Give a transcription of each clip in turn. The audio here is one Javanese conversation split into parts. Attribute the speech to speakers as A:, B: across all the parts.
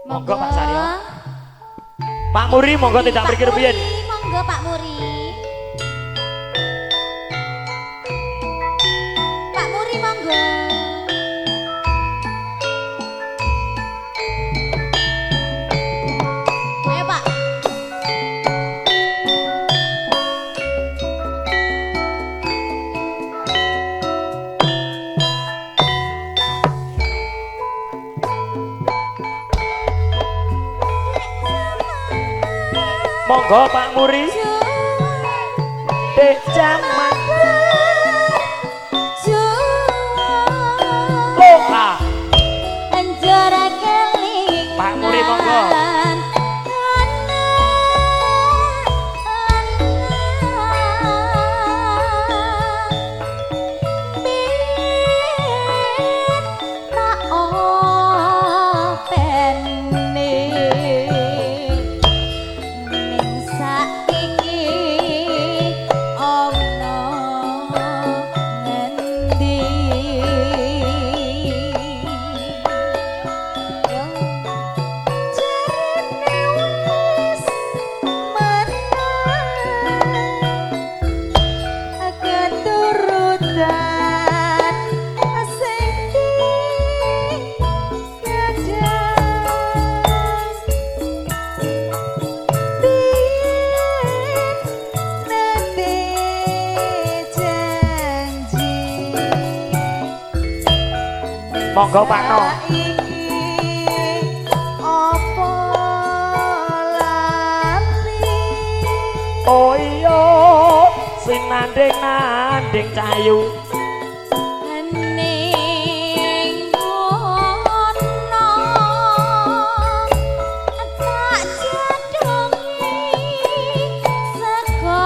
A: Monggo Pak Saryo. Pak Muri monggo tidak mriki rumiyin.
B: Monggo Pak Muri. Pak Muri monggo. Ayo Pak.
A: Monggo Pak Muri. Dek jaman Loka. Pak Muri monggo. Monggo Pak No. Oh iya, sinanding-nanding cahayu.
B: Ning ngono tak jadongi sego jago.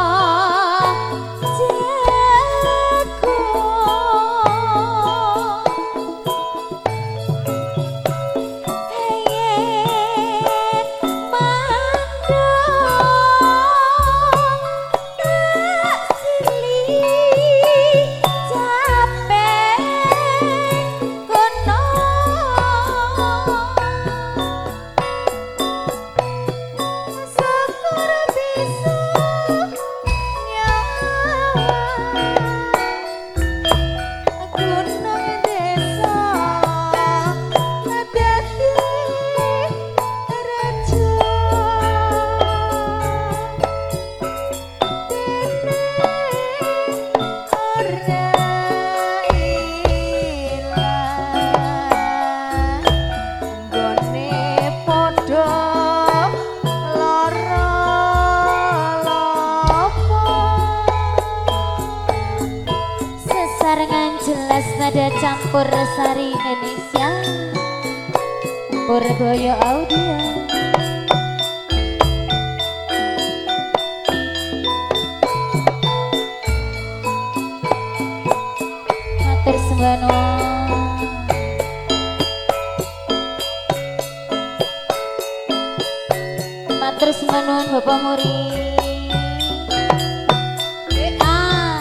B: Jelas nada campur sari Indonesia Purboyo Audio. Matur sembah nuwun. Matur sembah nuwun Bapak Muri. Kelingan anak.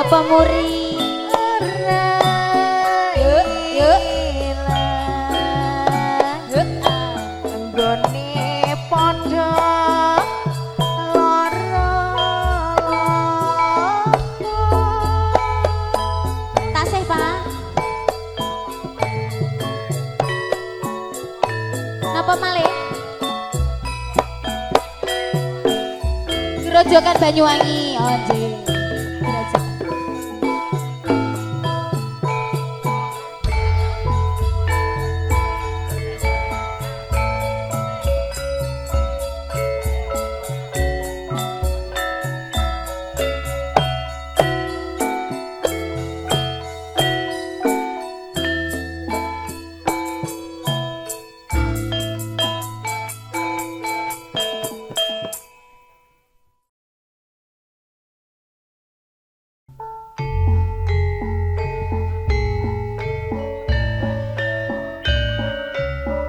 B: Bapak Muri.
C: Ora
B: Yuk, yuk.
C: ilang nggone padha lara.
B: Tasih, Pak. Napa malih? Grojogan Banyuwangi. Oh, nggih. Grojogan.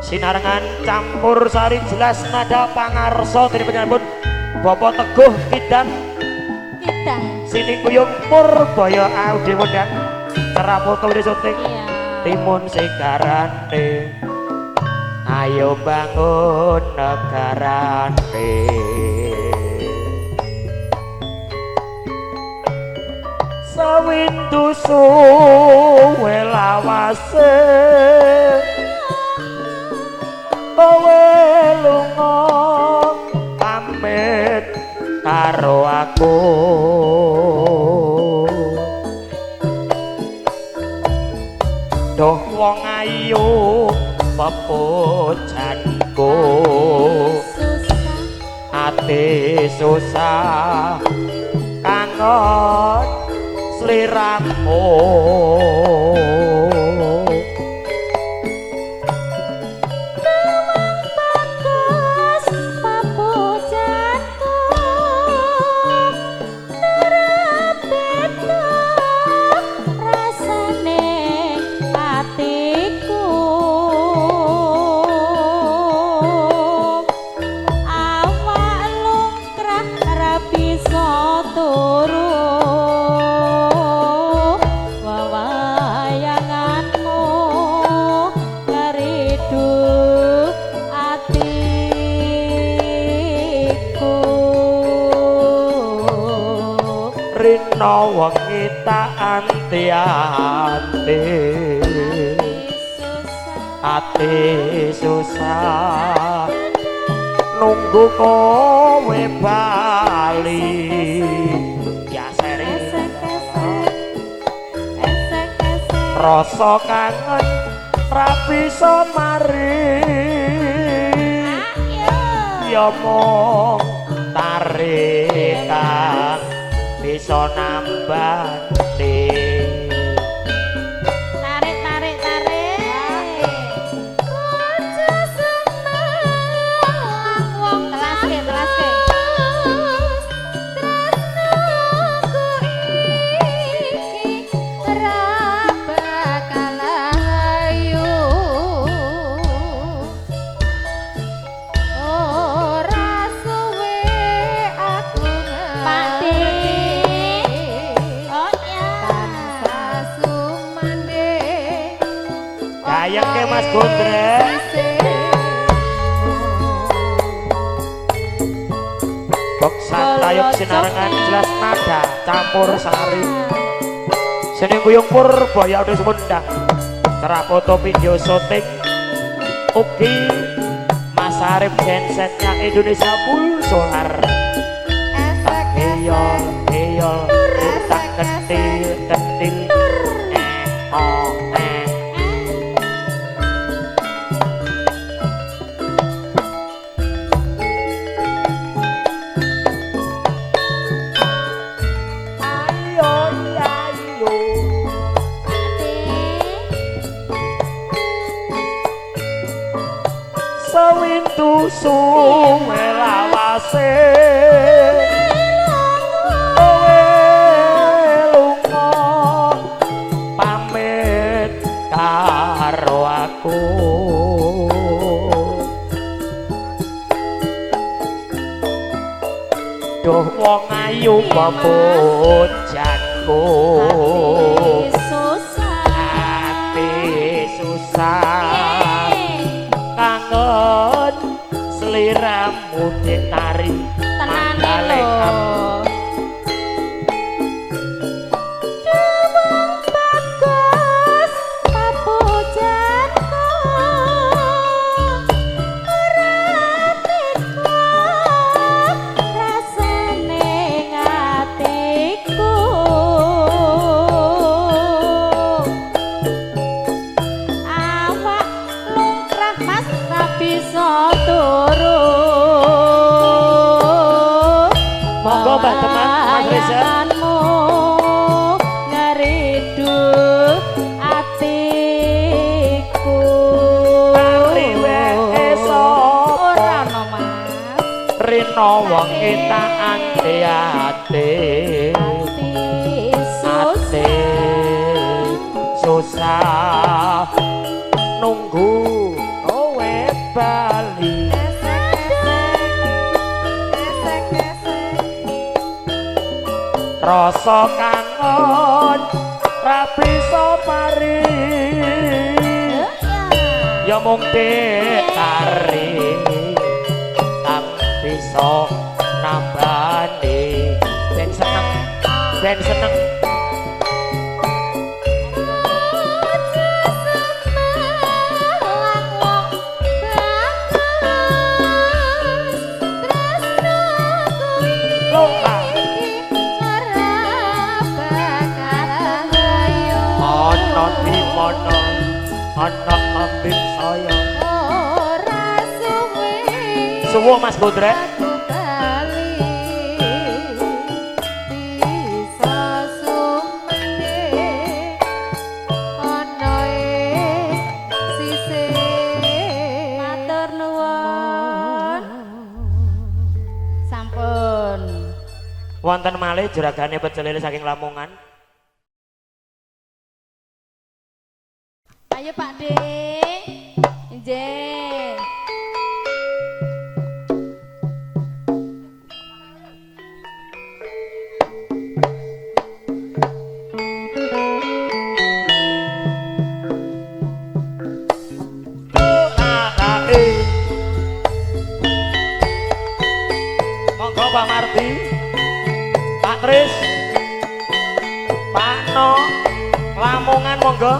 A: Sinarengan campur sari jelas nada pangarsa dening panjenenganipun Bapak Teguh Kidan
B: Kita.
A: Sining Kuyung Purbaya Audio Wondang Cerapoto syuting
B: Iya.
A: Timun sigarane ayo bangun negarane sawindu suwe lawase kowe lunga pamit karo aku. Duh wong ayu pepujanku
B: Susah.
A: Ati susah kangen sliramu.
B: Bagus papujanku nerapetno rasane atiku awak lungkrah ra bisa turu wawayanganmu ngeridu atiku.
A: Rina wengi tak anti-anti ati susah nunggu kowe bali biasane rasa kangen ra bisa mari ya mung tarikan bisa nambani.
B: Tarik tarik tarik. Aja seneng wong telaske telaske. Tresnaku iki ora bakal ayu.
C: Ora suwe aku
B: Pak
C: ngerti.
B: Oh ya.
C: Tansah sumandhing
A: Gayeng ke Mas Gondrek. Boksa tayub sinarengan jelas nada campur sari Sining Kuyung Purbaya Audio Sumedang Cerapoto video syuting ugi Mas Arif gensetnya Indonesia Full Solar.
C: Esek
A: Eyol
C: esek
A: eyol tak ketil ketil eh oh eh. Ayo ayo sewindu suwe lawase kowe lunga pamit karo aku. Duh wong ayu pepujanku aku.
B: Ati susah,
A: ati susah kangen sliramu ditari
B: tenane lho.
A: Rino wong eta ate-ate ate susah nunggu kowe bali. Rasa kangen ra bisa pari ya mung ditari bisa nambani ben seneng ben seneng. Ana di mana ana ambing saya
B: ora suwe.
A: Suwung Mas Bodrek.
B: Matur nuwun. Sampun.
A: Wonten malih juragane pecel lele saking Lamongan.
B: Ayo Pak De. Nggih.
A: Monggo Pak Mardi, Pak Tris, Pak No, Lamongan monggo.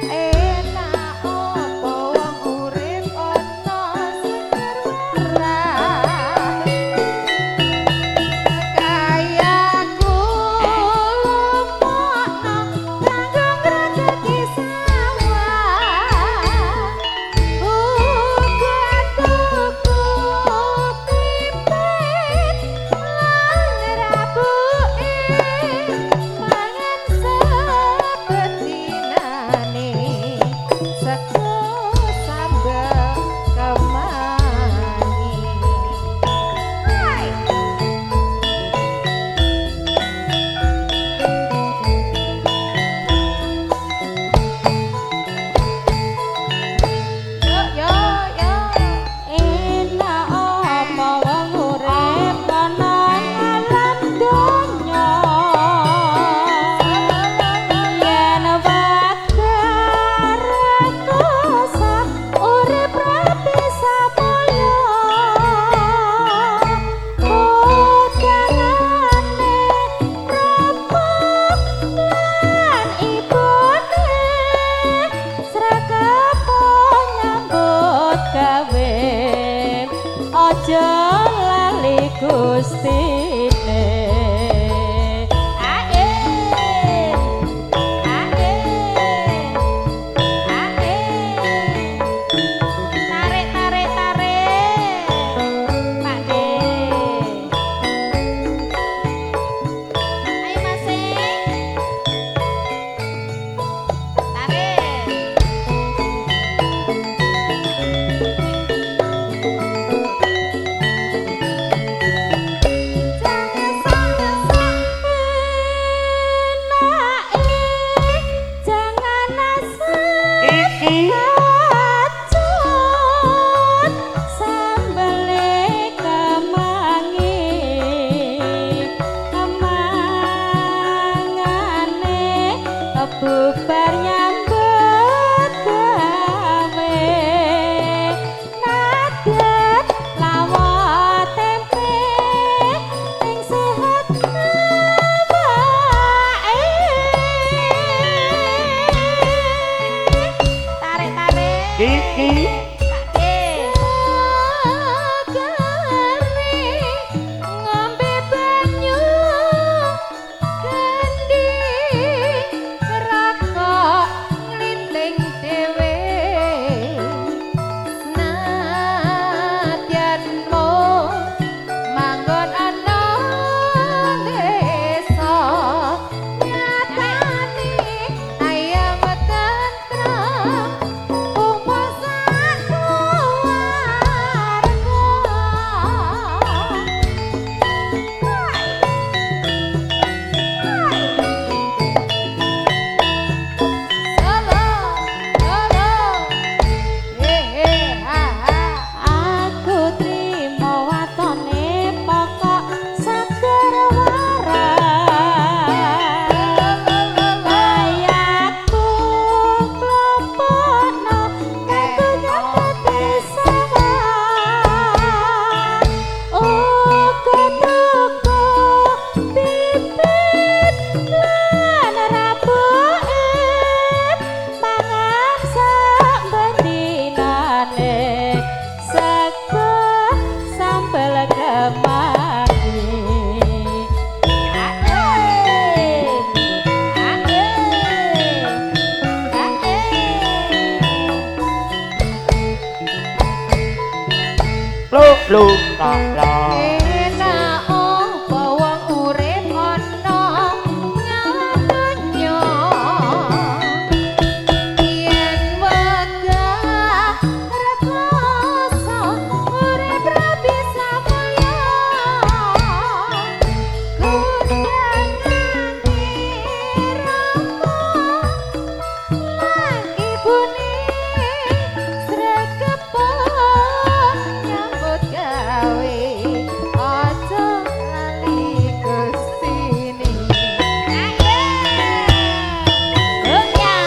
C: Enak opo wong urip ana
B: Aja lali Gustine. Ae ae ae, tarik tarik tarik Pak De. Ayo Mas E. Tarik. Jangan asal
A: Iki
B: acut sambele kemangi kemangane bubar nyambut gawe nadat lawa tempe ing sehat awake. Tarik tarik
A: iki
B: Pak D. Segere ngombe banyu kendi rokok nglinting dhewe nadyan mung manggon ana desa nyatane ayem tentrem kumpul sak keluarga.
C: Solo, solo. He he ha ha.
B: Aku trimo watone pokok seger waras. Layaku klopokno kanggo nyambut sawah. Uga tuku bibit lan rabuke mangan sak bendinane sego sambel kemangi. Ae ae ae.
A: Lu lu la la.
C: Enak opo wong urip ana ngadonya yen wegah rekoso urip ra bisa mulya kundangane rama lan ibune sregep nyambut gawe aja lali Gustine.
B: Ya.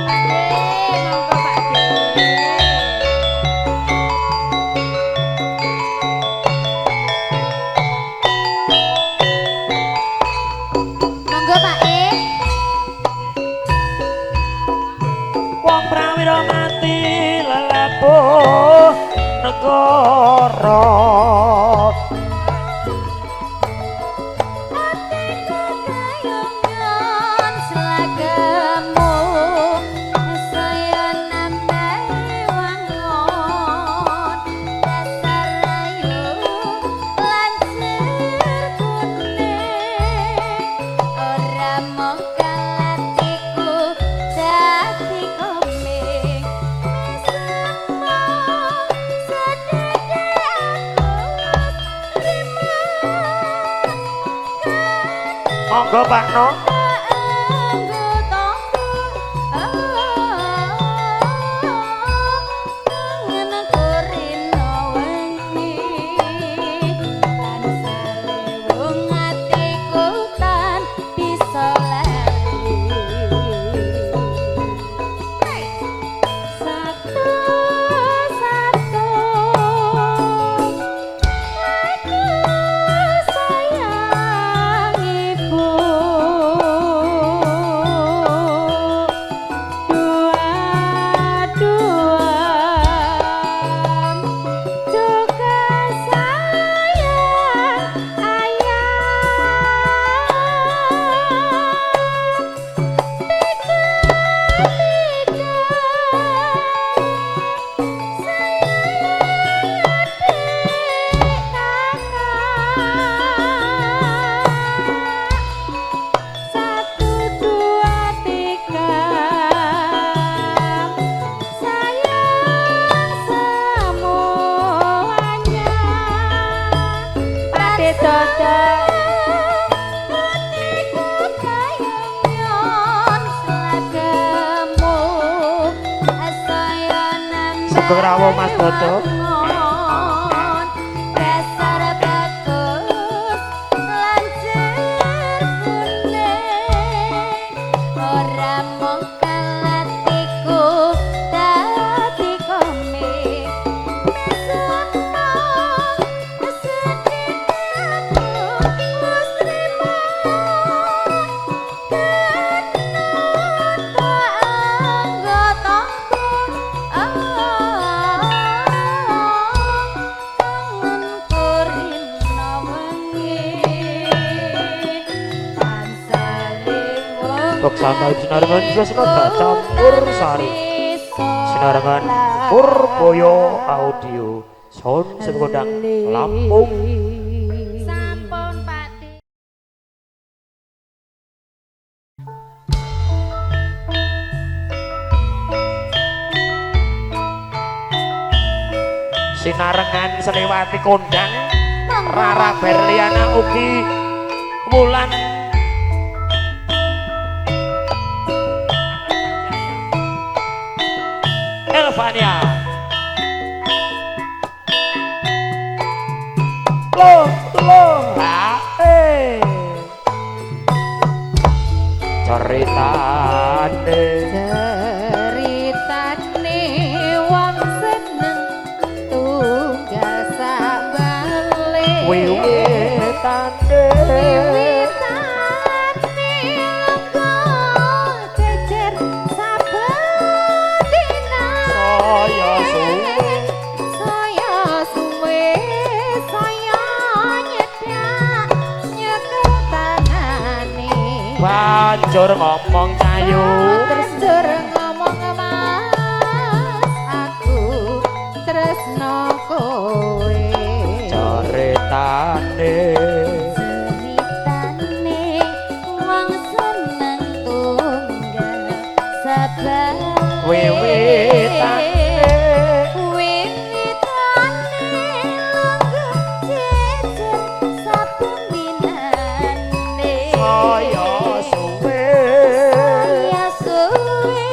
B: Pak D, monggo Pak D.
C: Monggo Pak E.
A: Wong prawira mati lelepuh negara.
B: Atiku kayungan selagemu saya nambah wangun dasar ayu lancir kuning ora mung kalatiku dadi komeng mesakno sedede aku terima.
A: Monggo Pak No.
B: Satu
A: Sugeng rawuh Mas Dodo.
B: Dasar bagus lancar kuning ora mung kalatiku dadi komik mesakno sedih aku wis trimo
A: Santa sinarengan Sasnada campur sari sinarengan Purboyo Audio Sound Sekondang Lampung.
C: Sampun Pak D.
A: Sinarengan Seniwati kondang Rara Berliana ugi Wulan Elvania. Loh, loh, eh. Ceritane,
C: ceritane wong seneng tunggal sabale.
A: Wiwitane,
C: wiwitane lungguh jejer saben dina.
A: Saya suwe,
C: saya suwe, saya nyedak nyekel tangane.
A: Banjur ngomong cayu,
C: banjur ngomong mas, aku tresno kowe.
A: Ceritane,
B: ceritane wong seneng tunggal sabale.
A: Wiwitane,
B: wiwitane lungguh jejer saben dinane.
A: Saya suwe,
B: saya suwe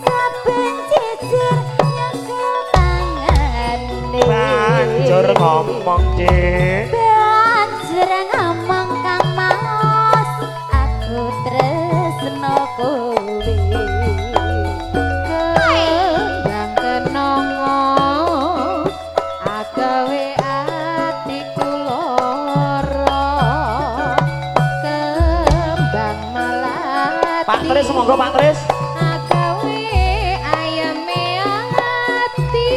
B: saben jejer nyekel tangane.
A: Banjur ngomong dik,
B: banjur ngomong kang mas, aku tresno kowe.
C: Kembang kenongo agawe atiku lara. Kembang melati
A: Pak Tris monggo Pak Tris.
C: Agawe ayame ati.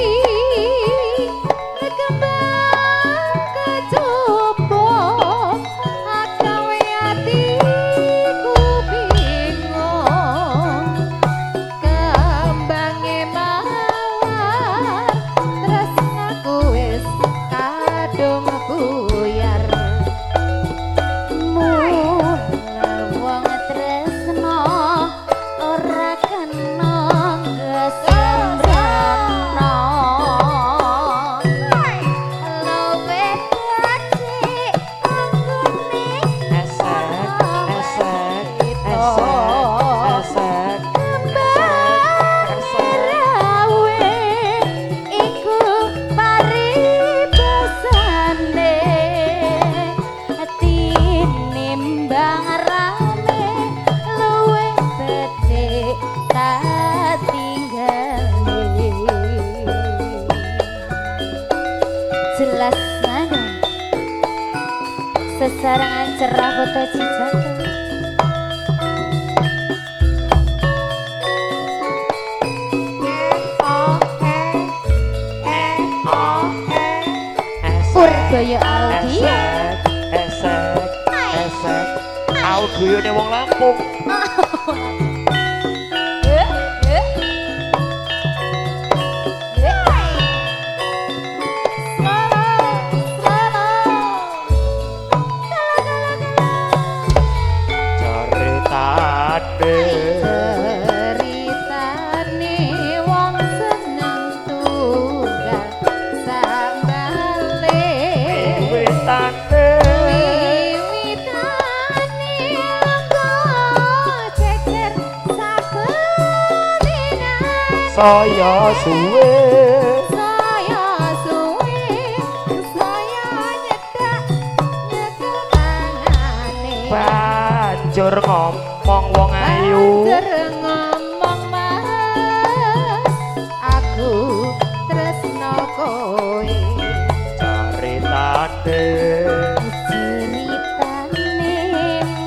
C: Kembang kecoba agawe atiku bingung. Kembange mawar tresnaku wis kadung buyar.
B: Mula wong tresno ora kena kesembrana. Luwih becik anggone
A: Esek, esek, esek, esek.
B: Kembang rawe iku paribasane. Tinimbang rame luwih becik tak tinggale. Jelas nada sesarangan cerah foto jejaka. Purboyo Audio.
A: Esek, esek, esek. Audione wong Lampung. Ceritane,
C: Ceritane wong seneng tunggal sambale.
A: Wiwitane,
C: Wiwitane lungguh jejer saben dinane.
A: Saya suwe. Banjur ngomong wong ayu.
C: Banjur ngomong mas, aku tresno kowe.
A: Ceritane
B: ceritane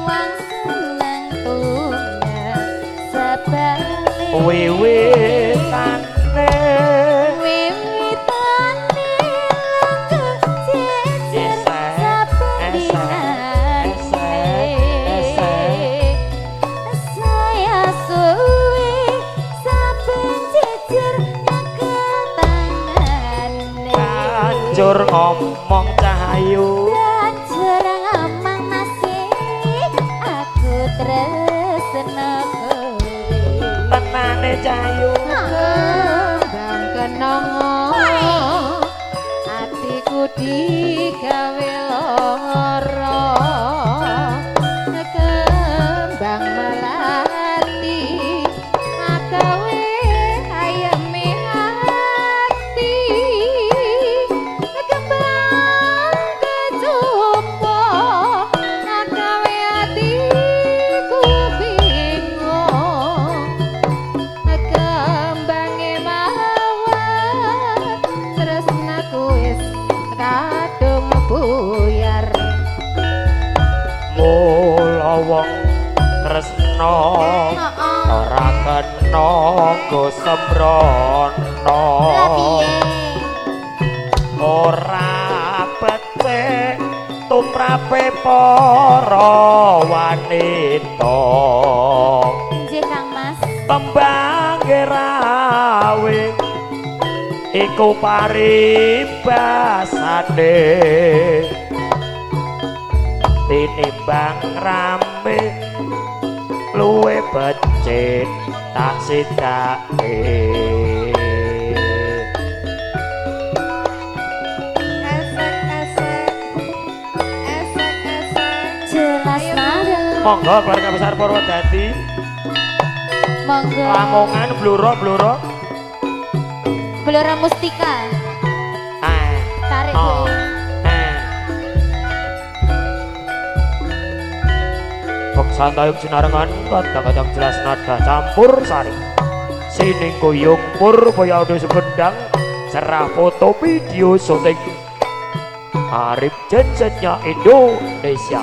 B: wong seneng tunggal sebalik
A: wiwitane
B: wiwitane lenggah jejer sabendinane saya suwe saben jejer nyekel tangane.
A: Banjur ngomong cahayu.
B: Banjur ngomong masih aku tresno kowe.
A: Tenane cahayu.
C: Kembang kenongo atiku digawe lara. Kembang melati agawe ayeme ati. Kembang kecopo agawe atiku bingung. Kembange mawar tresnaku wis kadung buyar.
A: Mula wong tresno ora kena nggo sembrono.
B: Lah piye?
A: Ora becik tumrape para wanita.
B: Nggih Kang Mas.
A: Tembange rawe iku paribasane. Tinimbang rame luwe becik tak sidake.
C: Esek esek esek esek.
B: Jelas nada.
A: Monggo keluarga besar Purwodadi.
B: Monggo.
A: Lamongan Bluro Bluro.
B: Blora Mustika.
A: Ah.
B: Tarik
A: Oh.
B: Bu.
A: Ah. Beksan tayub sinarengan kadang-kadang jelas nada campur sari. Sining kuyung Purbaya Audio Sumedang cerah foto video syuting Arif gensetnya Indonesia.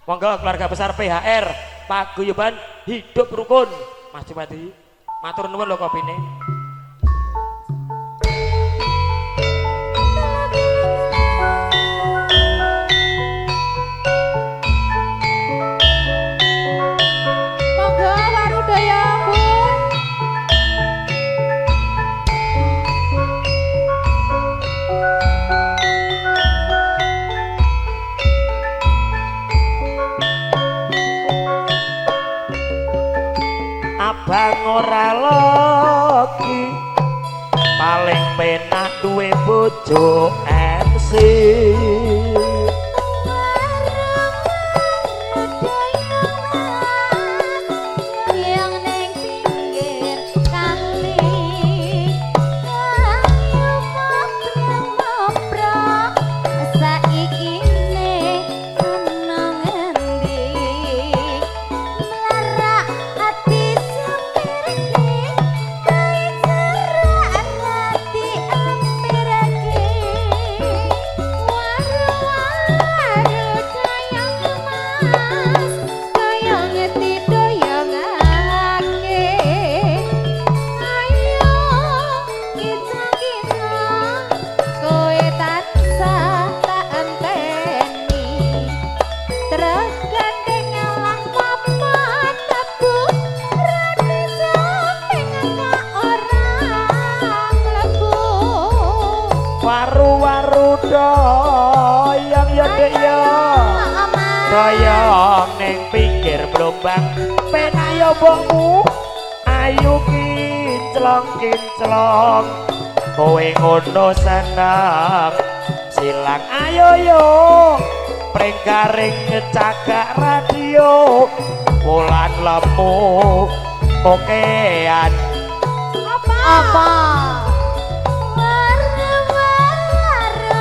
A: Monggo keluarga besar PHR Paguyuban Hidup Rukun. Mas Jumadi, matur nuwun lho kopine.
C: Monggo warudaya Bu.
A: Abang ora lagi paling penak duwe bojo MC.
B: Yang neng pinggir kali kayu ngobrol-ngobrol saiki ne ana ngendi mlarak ati sempirke kae cerak ati ampirke
C: Waru-waru cayang mas kaya ngetidoyongake. Ayo kita-kita kowe tansah tak enteni. Trek gandeng alang papat tebu radi samping ka ora mlebu.
A: Waru-waru doyong ya dek ya. Doyong ning pinggir blombang penak ya mbokmu. Ayu kinclong-kinclong kowe ngono seneng silang ayo yo pring garing cagak radio wulan lemu okean.
C: Apa?
B: Apa? Waru-waru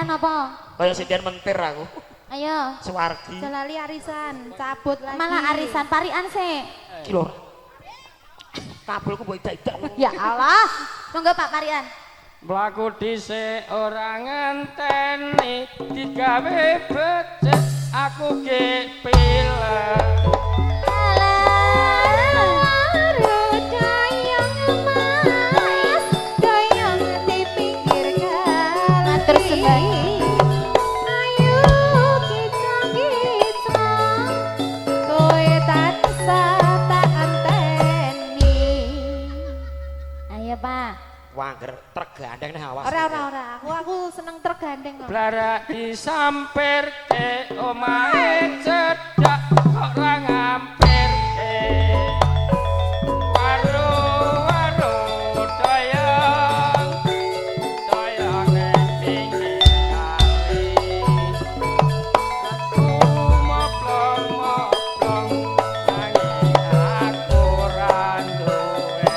B: Parikan apa?
A: Kaya sindian mentir aku.
B: Ayo.
A: Suwargi.
C: Jalali arisan, cabut lagi.
B: Malah arisan parikan sih.
A: Iki lho. Kabelku mbok idak-idak.
B: Ya Allah. Monggo Pak Parikan.
D: Mlaku dhisik ora ngenteni digawe becik aku ge pilek.
A: Wangger trek gandeng nih awas.
C: Ora ora ora, aku seneng trek gandeng kok.
D: Blarak disampirke omahe cedhak kok ora ngampirke. Waru-waru doyong doyong ning pinggir kali. Aku moplong-moplong nanging aku ora duwe.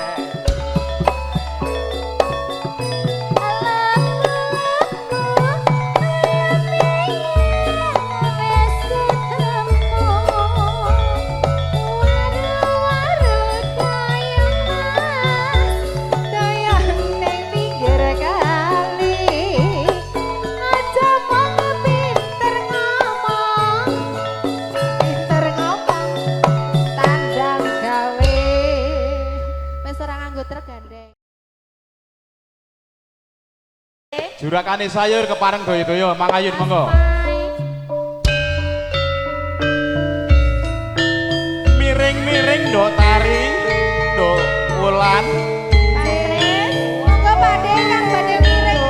E: Jurakane sayur kepareng doyo-doyo mangayun monggo. Miring-miring nduk tari, nduk wulan.
C: Monggo Pakde kang badhe miring.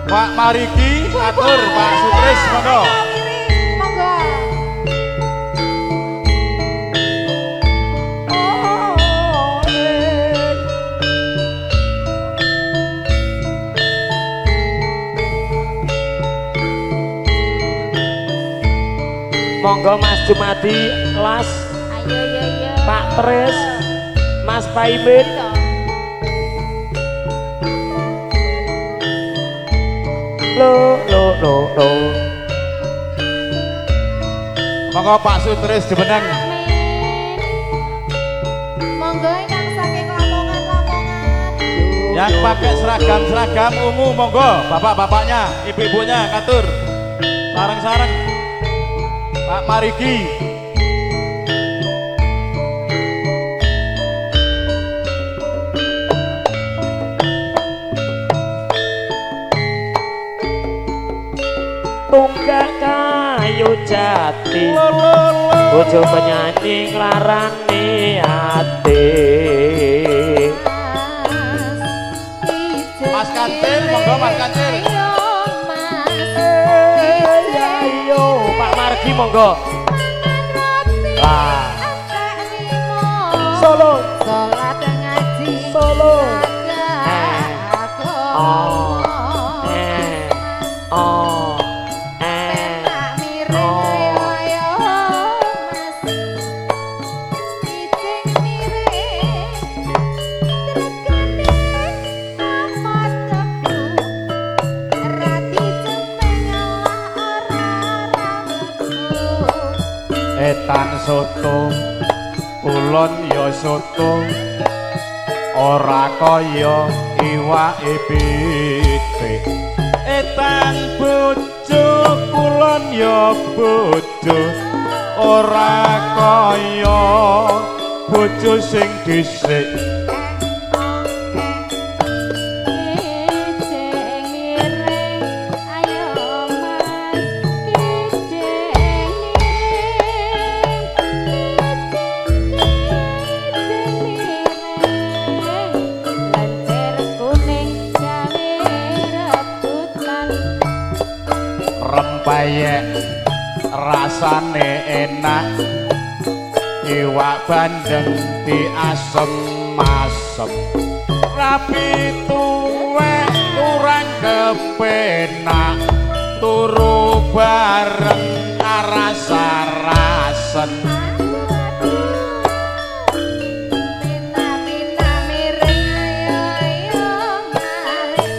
E: Pak Marigi atur Pak Sutris monggo.
C: Monggo.
A: Monggo Mas Jumadi, Las,
B: ayo yo yo.
A: Pak Tris, Mas Paimin. Lo lo lo lo.
E: Monggo Pak Sutris jumeneng.
C: Monggo ingkang saking Lamongan-Lamongan.
E: Yang pakai seragam-seragam ungu monggo, bapak-bapaknya, ibu-ibunya ngatur. Sareng-sareng. Pak Marigi.
A: Tunggak kayu jati, bojo penyanyi nglarani ati.
E: Mas Kancil, monggo Mas Kancil.
A: Pak Margi monggo. Lah. Solo.
C: Salat ngaji.
A: Solo. Oh. Oh.
E: Etan soto, kulon ya soto, ora kaya iwake pitik. Etan bojo, kulon ya bojo, ora kaya bojo sing dhisik. Rempeyek rasane enak, iwak bandeng diasem-asem, rapi tuwek kurang kepenak, turu bareng aras-arasen.
C: Pina-pina miring ayo ayo tarik.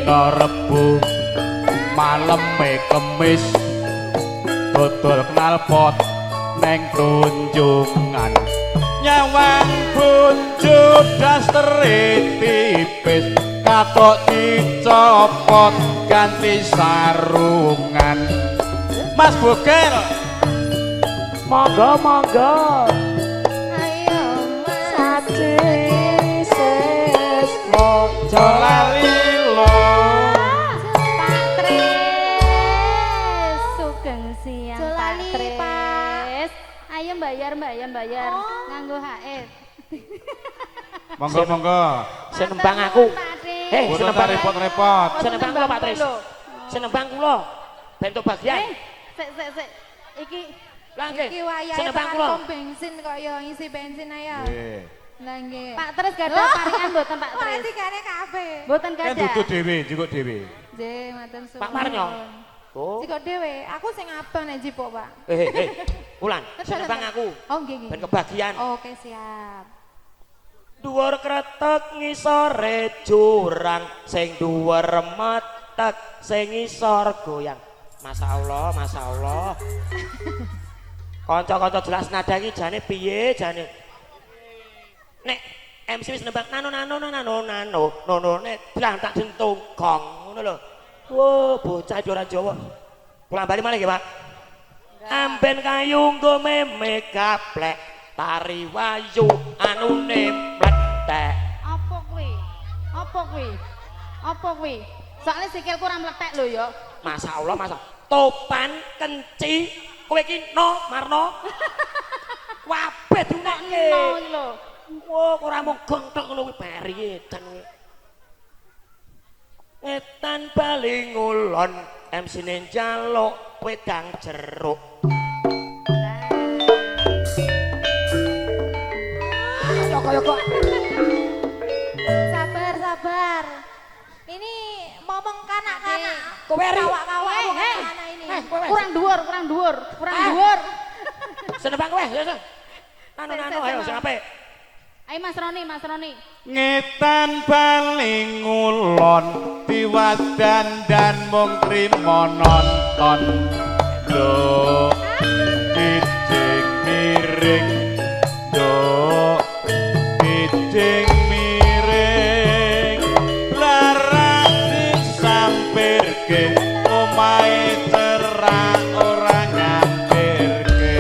E: Dina Rebo maleme Kemis dodol knalpot neng Tunjungan nyawang bojo dastere tipis katok dicopot ganti sarungan. Mas Bogel
A: monggo monggo.
C: Ayo Mas
E: Aja lali lo.
B: Pak Tris, sugeng siang Pak Tris. Ayo bayar bayar bayar nganggo HR.
E: Monggo monggo.
A: Senembang aku.
E: Senembang repot-repot.
A: Senembang kula Pak Tris. Senembang kula. Bentuk bagian.
B: Sik sik sik. Iki
C: iki wayahe tekan bensin kok ya ngisi bensin ayo.
E: Nggih.
C: Lah nggih.
B: Pak Tris gadah paringan mboten Pak Tris?
C: Wah, digane kabeh.
B: Mboten gadah.
E: Kan dudu dhewe, jikuk dhewe.
C: Nggih, matur suwun.
A: Pak Marnyo. Oh.
C: Jikuk dhewe, aku sing abang nek jipuk, Pak.
A: Ulan, senembang aku.
C: Oh nggih nggih.
A: Ben kebagian.
C: Oke, siap.
A: Dhuwur kretek ngisore jurang, sing dhuwur metek sing ngisor goyang. Masyaallah, masyaallah. Kanca-kanca jelas nada iki jane piye jane? Nek MC wis nembang nano nano nano nano nono nek blang tak dentung gong ngono lho. Wo, bocah iki ora Jawa. Kula bali malih nggih, Pak. Amben kayu nggo meme gaplek, tari wayu anune mlethek.
B: Apa kuwi? Apa kuwi? Apa kuwi? Soale sikilku ora mlethek lho ya.
A: Masyaallah, masyaallah. Topan kenci kowe iki no marno. Kabeh diunekke.
B: No iki lho.
A: Wah, ora mung gong tok ngono kuwi bari edan kuwi. Ngetan bali ngulon, MC-ne njaluk wedang jeruk. Yo kok.
C: Sabar, sabar. Ini momong kanak-kanak.
A: Kowe ri.
C: Kawak-kawak kanak ini.
B: Kurang dhuwur, kurang dhuwur, kurang dhuwur.
A: Senembang kowe, yo. Nano nano ayo sing apik.
B: Ayo Mas Roni, Mas Roni.
E: Ngetan bali ngulon, tiwas dandan mung trimo nonton. Lho, kijing miring, lho, kijing miring, larak disampirke, omahe cerak ora nyampirke.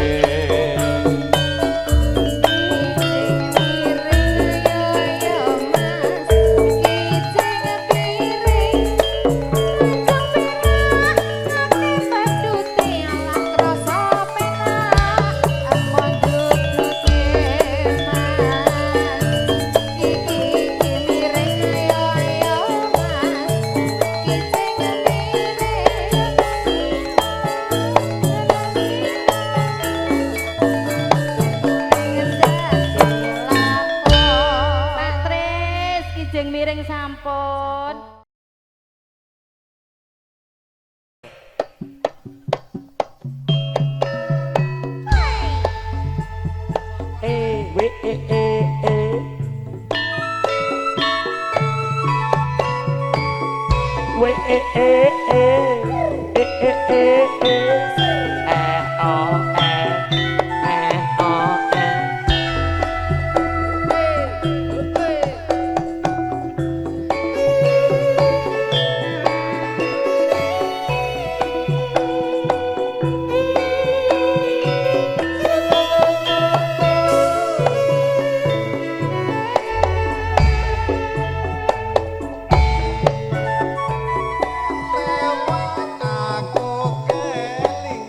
B: Pak Tris, kijing miring sampun.
A: E W E E E. W E E E E E E E E O E E O E.
F: Aku kelingan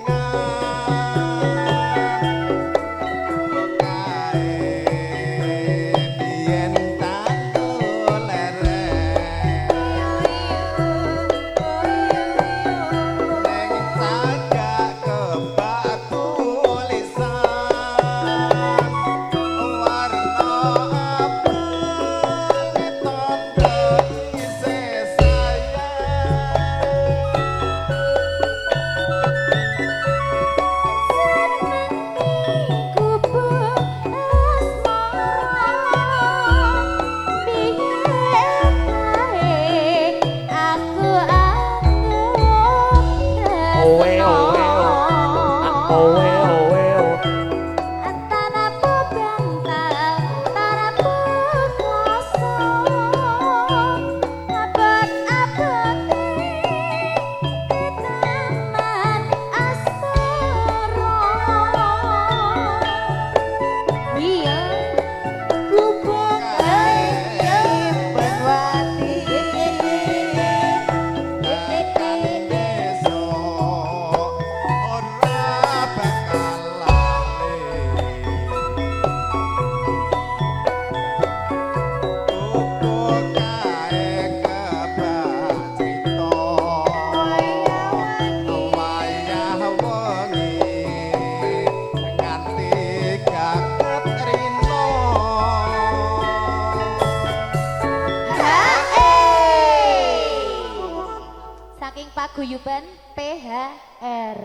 B: saking Paguyuban PHR.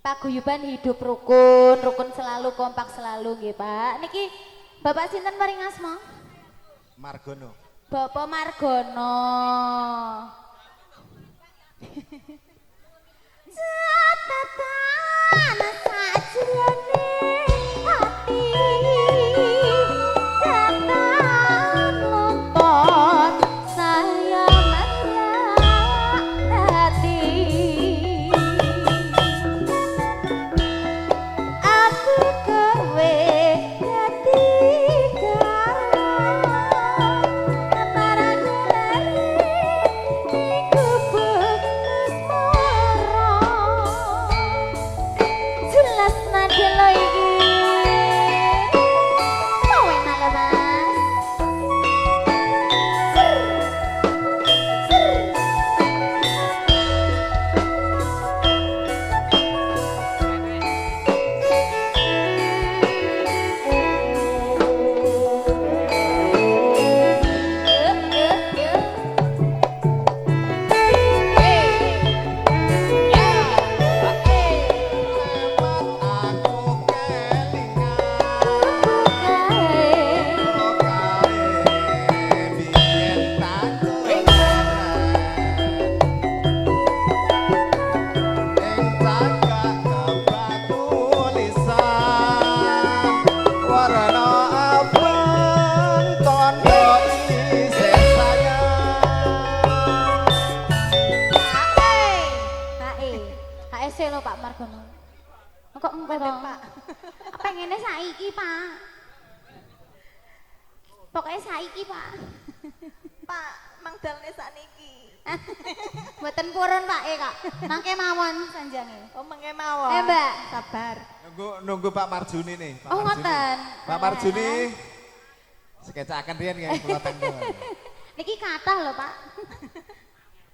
B: Paguyuban Hidup Rukun, rukun selalu, kompak selalu nggih Pak. Niki Bapak sinten paring asma?
F: Margono.
B: Bapak Margono. Catatan sajrone ati datan luntur saya merak hati. Aku kowe dadi karo para gelare gubuk asmara. Jelas nada lo iki. Kowe nalo Mas. Ser. Ser. Eh, eh, eh.
F: Aku kelingan
B: Bukae.
F: kae biyen tanggung ing cagak kebak tulisan warna abang tondo isih sayang.
B: HE. HSC lho Pak Margono. Kok engko to?
C: Pak.
B: Pengene saiki, Pak. Pokoknya saiki, Pak.
C: Pak, mang dalane sakniki.
B: Mboten purun, Pak, Kak. Mangke mawon sanjange.
C: Oh, mangke mawon.
B: Mbak.
C: Sabar.
F: Nunggu nunggu Pak Marjuni nih. Pak
B: Oh,
F: Marjuni.
B: ngoten.
F: Pak Marjuni. Sekecakan riyen nggih kula tenggo.
B: Niki kathah lho, Pak.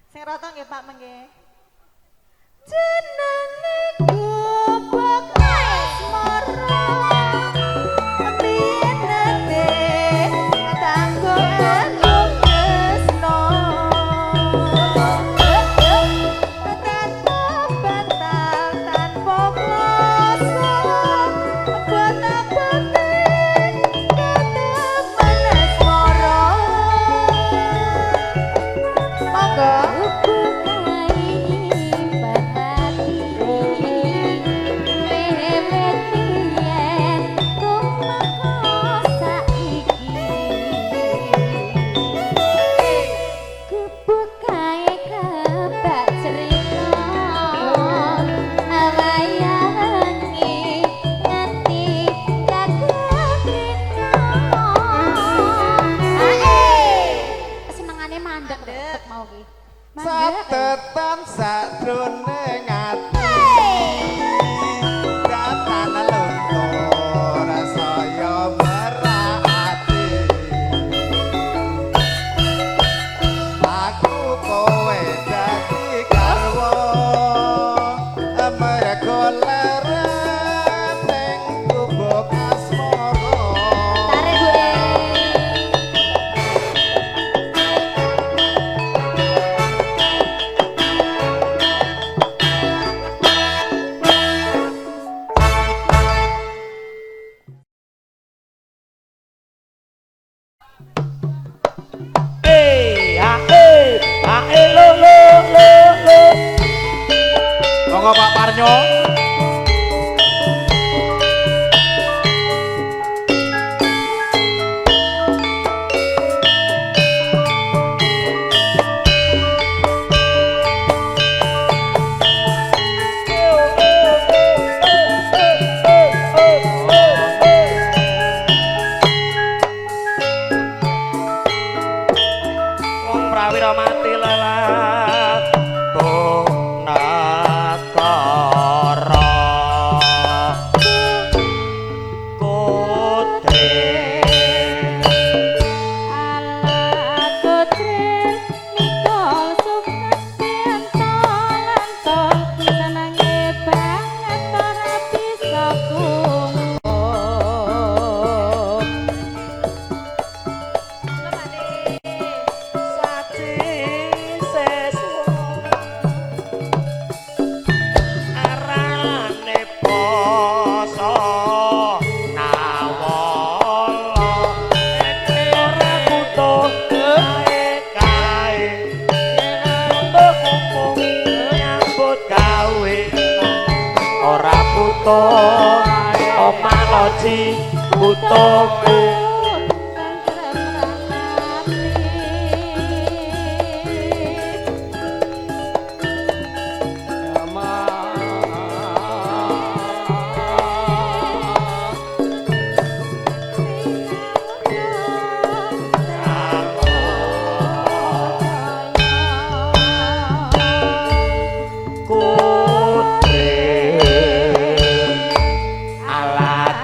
C: Sing rata nggih Pak mangke.
B: Jenenge gubuk asmara.
C: Biyen nate tanggung aku tresno. Tanpa bantal, tanpa kloso, botak-botik ketemen asmara. Monggo.
B: Senengane mandek
C: Mandek.
B: mau ki. Mandek.
F: Catetan sajroning ati. Datan luntur saya merak ati. Aku kowe dadi garwa mergo leren ning gubuk asmara.
B: Tarik Bu E.
A: Eh, ha eh, ha eh lo lo lo lo.
E: Monggo Pak Parnyo.
A: Wong prawira mati lelah Punakara Kudre
B: Ala kotril mikol sukses antol-antol senenge banget ora bisa kungkung.
C: Monggo Pak De.
A: Saci seswa buta omah loji butuhku.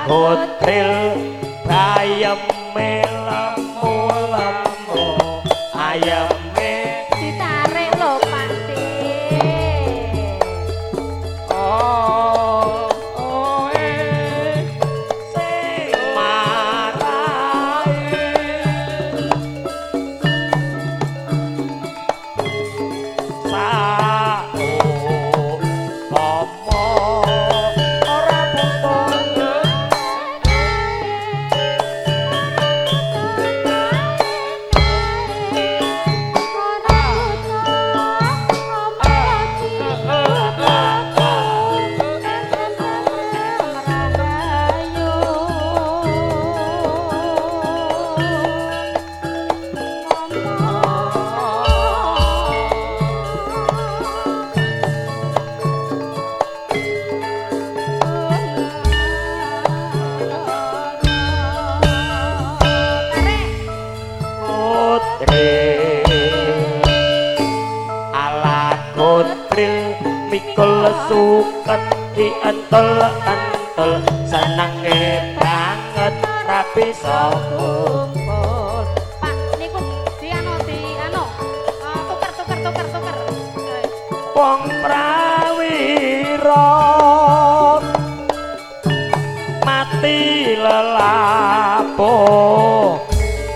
A: Kutril ayeme lemu lemu ayeme
B: ditarik lho Pak De.
D: Oh oh
A: sing marai sao opo ora butuh. Ala kutril mikul suket dientel-entel senenge banget ra bisa
B: kumpul. Pak niku diano diano tuker tuker tuker tuker.
A: Wong prawira mati lelapo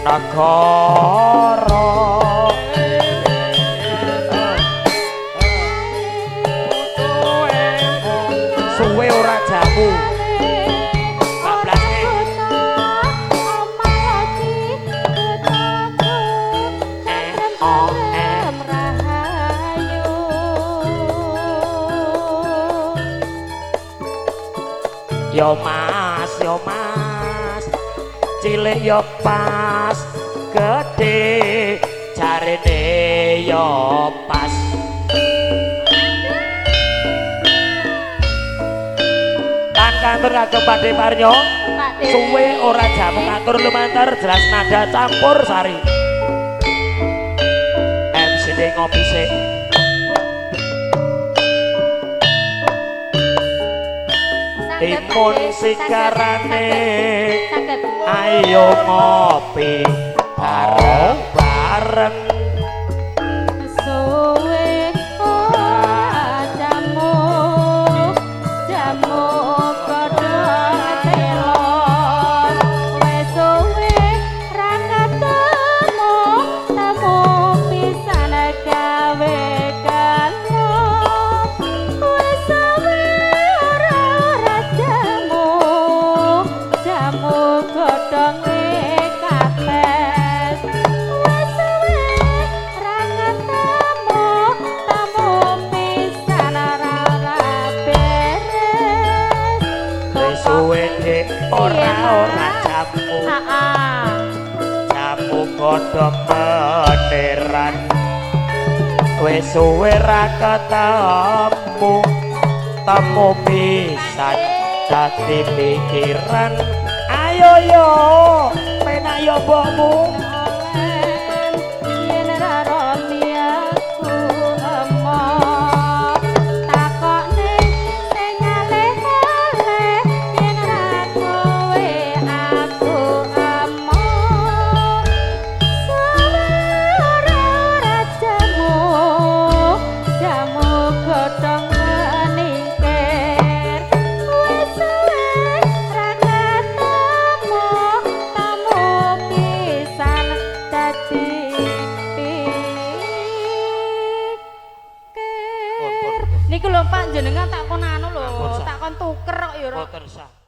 A: negara. Suwe ora jamu yo mas, yo mas, cilik yo pas, gede jarene yo pas. Lan kantor kagem Pakde Paryo, suwe ora jamu katur lumantar jelas nada campur sari. MCD ngopi sik. Timun sikarane ayo ngopi bareng-bareng.
B: Suwe ora jamu jamu godhong telo wis suwe ra ketemu temu pisan gawe kalo wis suwe ora jamu jamu godhong kabeh wis suwe ra ketemu temu pisan ora beres.
A: Wis suwe dik ora ora jamu jamu godhong meniran wis suwe ra ketemu temu pisan dadi pikiran. Ayo yo penak yo mbokmu.
B: Yen ra roti aku emoh takokne sing aleh-aleh yen ra kowe aku emoh suwe ora ora jamu jamu godhong meningkir wis suwe ra ketemu temu pisan dadi pikir. Niku lho Pak jenengan tak kon anu lho, tak kon tuker kok ya ora.
A: Boten sah.